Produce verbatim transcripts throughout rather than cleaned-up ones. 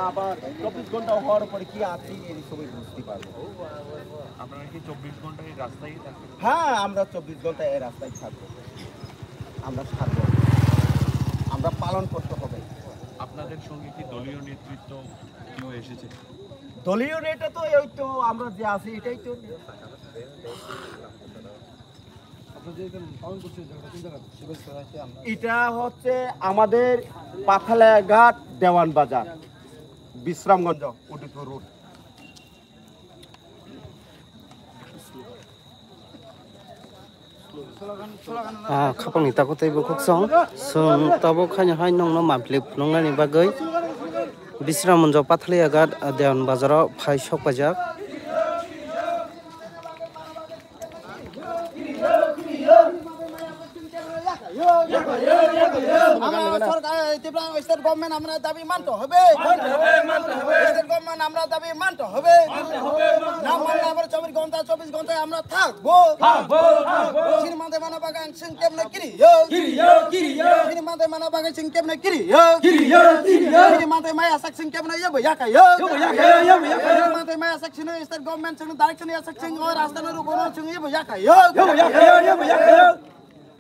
আবার চব্বিশ ঘন্টা হওয়ার পরে কি আছে, এই সবাই বুঝতে পারবো। আপনারা কি চব্বিশ ঘন্টা এই রাস্তায় থাকবেন? হ্যাঁ, আমরা চব্বিশ ঘন্টা এই রাস্তায় থাকবো। আমরা থাকবো, আমরা পালন করতে হবে। আপনাদের সঙ্গে কি দলীয় নেতৃত্ব কেউ এসেছে? দলীয় নেতা তো এই তো আমরা যে আছি, এটাই তো। এটা হচ্ছে আমাদের Pathalaghat Dewan Bazar, Bishramganj, Udaipur road. Ah, khapangni takhuk tei bukhuk song, chwng tabuk haino hai nongno mampli phunuknani bagwi Bisramganj Pathaliaghat, ah, Dewan Bazaro phai sok paijak. আমরা সরকার, ত্রিপুরা স্টেট গভর্নমেন্ট, আমরা দাবি মানতে হবে। স্টেট গভর্নমেন্ট, আমরা দাবি মানতে হবে। না মানলে আমরা চব্বিশ ঘন্টা, চব্বিশ ঘন্টায় আমরা থাকবো। শ্রীমন্ত মানব বাগান সিং কেমনে গিরি হোক। শ্রীমন্ত মানব বাগান সিং কেমনে গিরি হোক। শ্রীমন্ত মায়া sak sing kebno yebo yaka yo. Yebo yaka yo, yebo yaka yo. Mate maya sak sino state government sino direction ya sak sing o rasta no rugo no sing yebo yaka yo. Yebo yaka yo, yebo yaka yo.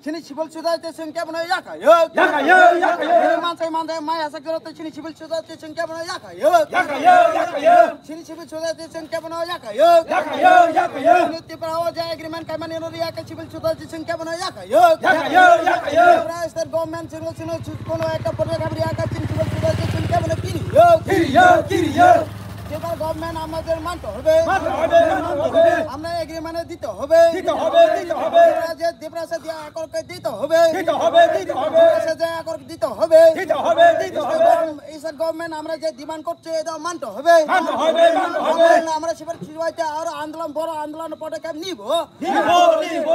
Sini civil society sing kebno yaka yo. Yaka yo, yaka yo. Mate mate maya sak sino sini civil society sing kebno yaka yo. Yaka yo, yaka yo. Sini civil society sing kebno yaka yo. Yaka yo, yaka yo. Sini Tripura o ja agreement kaimani no yaka civil society sing kebno yaka yo. Yaka yo, yaka yo. Tripura state government sino sino Kono ekta project habri aka chin chin chin chin chin kebno kiri yo. Kiri yo, kiri yo. Tripura government আমাদের মানতে হবে। মানতে হবে, মানতে হবে। আমরা এগ্রিমেন্টে দিতে হবে। দিতে হবে, দিতে হবে। আমরা যে দেবরাসে দিয়ে আকরকে দিতে হবে। দিতে হবে, দিতে হবে। দেবরাসে যে আকর দিতে হবে। দিতে হবে, দিতে হবে। এই স্টেট গভর্নমেন্ট আমরা যে ডিমান্ড করছে এটা মানতে হবে। মানতে হবে, মানতে হবে। আমরা, আমরা শিবির শিবাইতে আরো আন্দোলন, বড় আন্দোলন পদক্ষেপ নিব। নিব, নিব।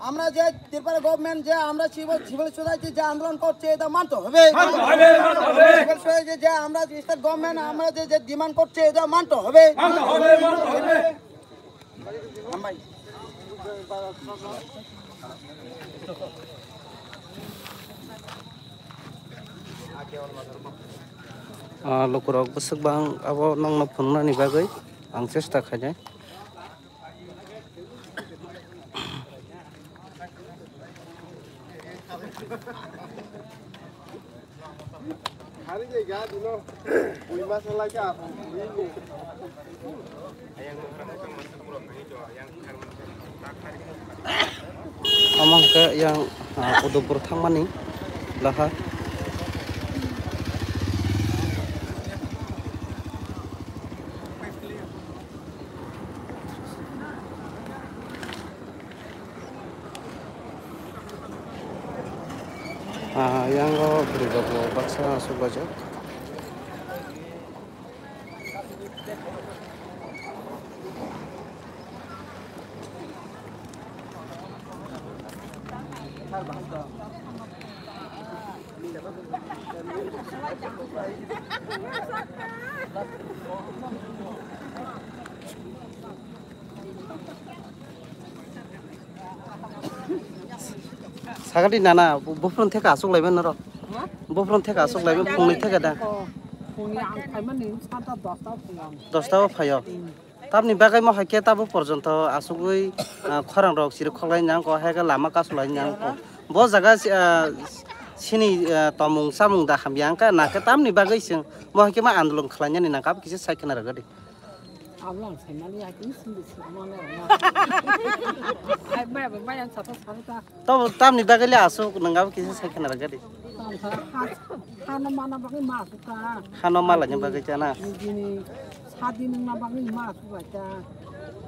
আমরা যে ত্রিপুরা গভর্নমেন্ট যে আমরা সিভিল, সিভিল সোসাইটি যে আন্দোলন করছে এটা মানতে হবে। মানতে হবে, মানতে হবে। সিভিল সোসাইটি যে আমরা স্টেট গভর্নমেন্ট আমরা যে, যে ডিমান্ড করছে এটা মানতে হবে। মানতে হবে, মানতে হবে। Ah, lukurok bwswk bang abo nokno phunuknani bagwi ang chesta khainai. Omo hwnkhe yang, ah, Udaipur thangmani laha. Ah, yang o bwrwi rok bo baksa aswk baijak. Sagadi nana, bu-, buphurun theka aswk laiben norok? Ha? Buphurun theka aswk laiben, phungni theka da? Oh, phungni ang phaimani santa dosta o phai ang. Dosta o phaio? Hmm. Tamni bagwi mo hai khe tabuk porjonto asugwi, ah, khorang rok chiri khoklai nang ko, hai khe lama kasulai nang ko. Bo jaga, ah, sini, ah, tomung chamung da hamya wngkha, na khe tamni bagwi chwng mo hai khe ma andolon khlainani nang kha, abo kisa sai khna rwgadi. Abo ang saimani, ai kini sindi sirmani rwma. Ai, maya bo maya ang sata sari ta. Tobo tamni bagwi le aswk nwng abo kisa sai khna rwgadi. Tang kha, ha, hano mana bagwi ma aswk ta. Hano malaini bagwi ta na? Nijini sadi nwngna bagwi ma aswk bai ta.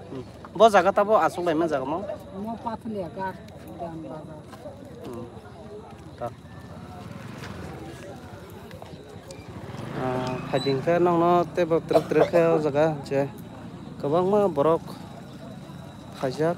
Hmm. Bo jaga tabo aswk laima jaga mo? Mo Pathaliaghat, Dewan Bazar. Hmm. Ta. Ah, phaidi hwnkhe nokno teibo twrwk twrwk khe o jaga je kwbangma borok khaijak.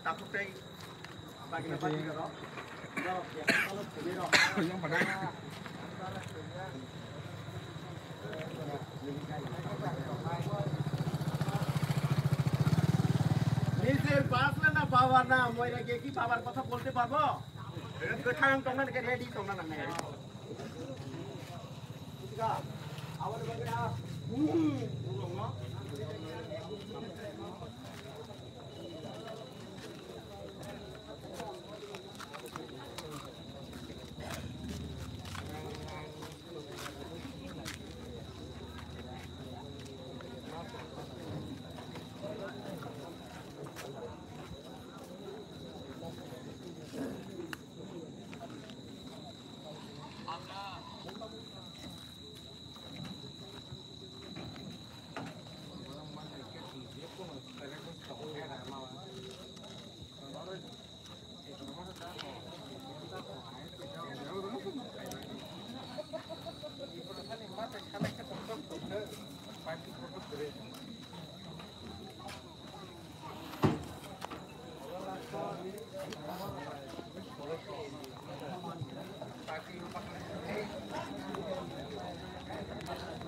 Takhuk tei bagina bagina rok. নিজের বাঁচলে না বাবা না, মরে গিয়ে কি বাবার কথা বলতে পারবো? এটা তো খান তোমরা নাকি রেডি তোমরা না?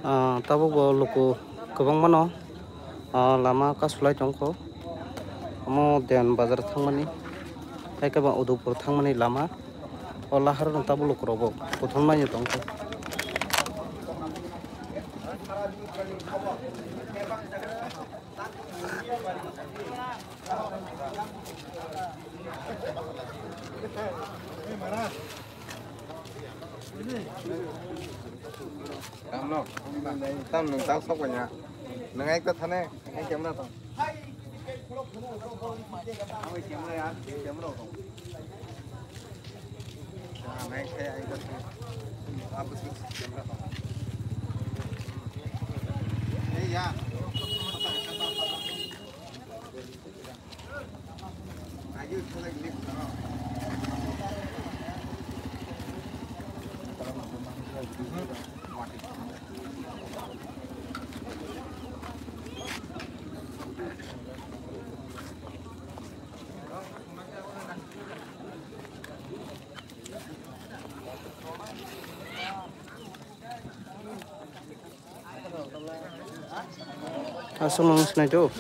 Ah, tabuk bo luku kwbangmano, ah, lama kasulai tongkho. Omo Deyan bazar thangmani, hai khe ba Udaipur thangmani lama. O lahar no tabuk lukurok bo kuthum naino tongkho. Tamno, tam nwng tang sok ya. Nwng ekta thane, ai camera tong. Ang camera ya, camera tong. Ah, nwng ekta ai ekta thane. Apo sik camera tong. Ei ya. Aswk nung sinai do.